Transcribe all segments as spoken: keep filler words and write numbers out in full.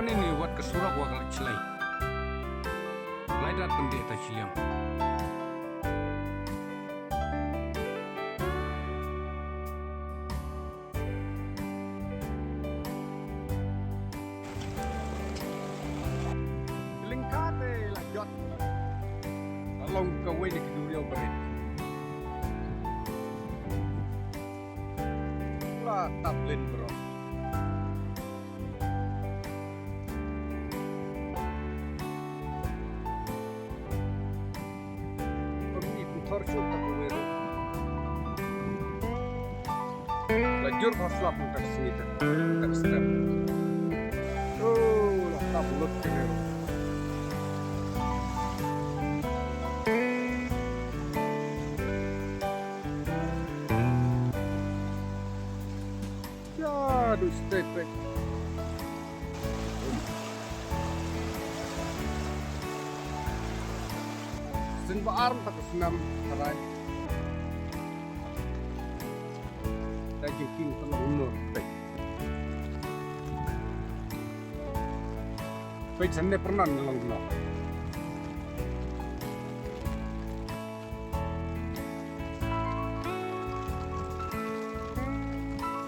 Ni ni wat ka surok wa ka la chlei. Lai dat pyndih ta chiliang. Lyngkha te la jot. La long kawei na ki duriaw barit. La tap lin bro. Pynthor shuh ta kawei ruh. La jur ka slap ka sngi ta. Ka step. Oh, la tap lut ka dei. Ya, du step. Sin ba arm ta ka snam ka rai. Ta jingkieng ka long nur pek. Pek san ne pernah ngelang guna.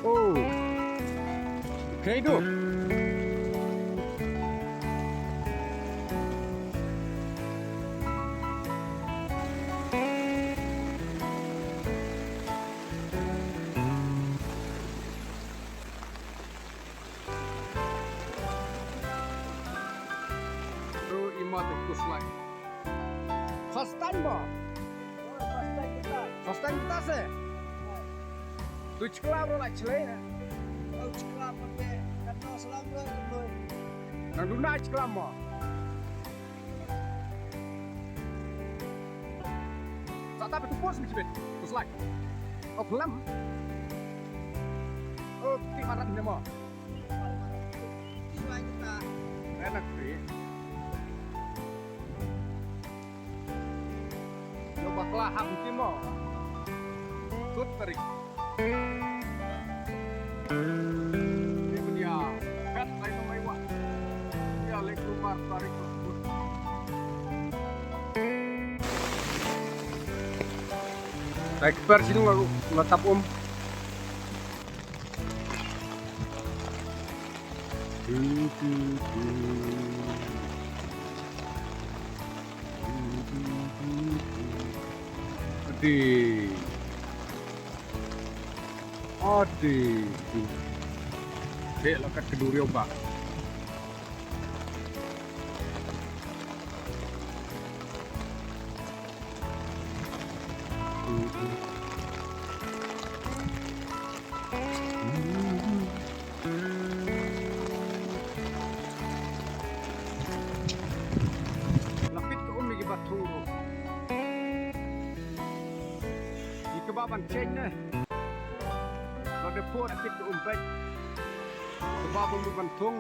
Oh. Okay, do. Ru ima te kuslai. Fastan mo. Fastan kita se. Tu chikla bro la chle. Tu chikla pakai kata salam bro. Nang duna chikla mo. Sa ta betu pos mi chibet. Kuslai. Oh, kelam. Oh, ti marat ni mo. Enak sih. Yo bakla ham ti mo. Kut tarik. Ni punya. Kat lain mai wak. Ya, lek lumar tarik. Tai kper sini la, la tap um. Adi. Adi. Dek lakat keduri obat. Lapit ka um ïa ki ba thung ruh. Ïa kaba ban change ne. Ba dei por lapit ka um bad. Kaba bym ban thung.